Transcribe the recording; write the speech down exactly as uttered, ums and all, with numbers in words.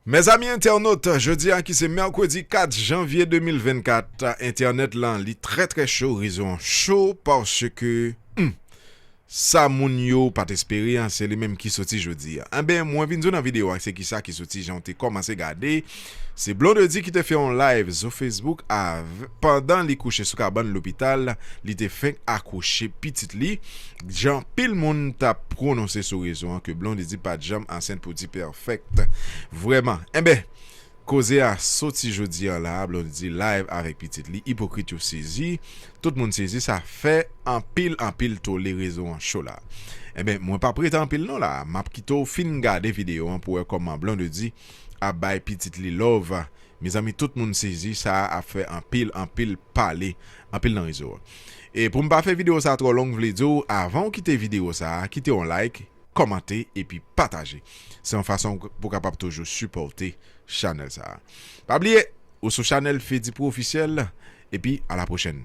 Mezanmi entènot, jodi a ki se mèkredi kat janvye de mil vennkat, entènèt lan li trè trè cho, rezo an cho paske hmm, sa moun yo pa t espere an, se li menm ki soti jodi a. Enben, mwen vin di w nan videyo a se kisa ki soti jan w te kòmanse gade. Se Blondedy ki te fè yon live sou Facebook av, pandan li kouche sou kabann lopital, li te fenk akouche pitit li. Jan pil moun t ap pwononse sou rezo an ke Blondedy pa t janm ansent pou di pèfèkt. Vrèman. Enben, koze a soti jodi an la, Blondedy live avèk pitit li, ipokrit yo sezi, tout moun sezi, sa fè anpil, anpil tole rezo an cho la. Enben, mwen p ap rete anpil non la, m ap kite w fin gade videyo an pou wè kòman Blondedy ap bay pitit li love. Mezanmi, tout moun sezi, sa ap fè anpil, anpil pale, anpil nan rezo an. E pou m pa fè videyo sa twò long, vle di w, avan w kite videyo sa, kite yon like, kòmante, epi pataje. Se yon fason pou w kapab toujou sipòte chanèl sa. Pa bliye, ou sou chanèl Fedipro Ofisyèl, epi a la pwochèn.